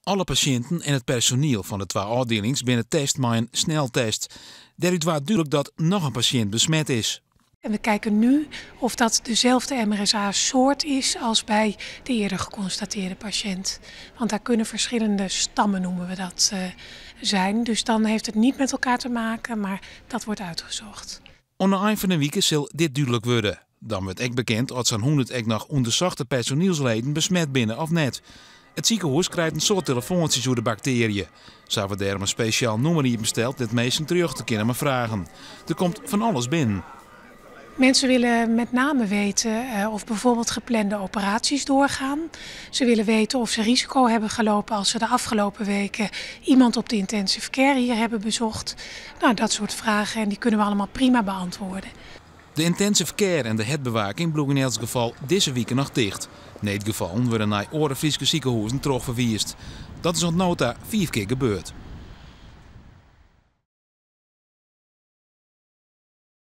Alle pasjinten en it personiel fan de twa ôfdielings binne test mei in sneltest. Dêrút waard dúdlik dat noch in pasjint besmet is. En we kijken nu of dat dezelfde MRSA-soort is als bij de eerder geconstateerde patiënt. Want daar kunnen verschillende stammen, noemen we dat, zijn. Dus dan heeft het niet met elkaar te maken, maar dat wordt uitgezocht. Oan de ein fan de wike sil dit dúdlik wurde. Dan wurdt ek bekend oft sa'n 100 ek noch ûndersochte personielsleden besmet binne of net. It sikehûs krijt in soad telefoantsjes oer de baktearje. Se hawwe dêrom in spesjaal nûmer iepensteld dêr't minsken terjochte kinne mei fragen. Der komt fan alles binnen. Mensen willen met name weten of bijvoorbeeld geplande operaties doorgaan. Ze willen weten of ze risico hebben gelopen als ze de afgelopen weken iemand op de intensive care hier hebben bezocht. Nou, dat soort vragen en die kunnen we allemaal prima beantwoorden. De intensive care en de hertbewaking bliuwe yn elts gefal dizze wike noch ticht. Needgefallen wurde nei oare Fryske sikehûzen trochferwiisd. Dat is oant no ta fiif kear gebeurd.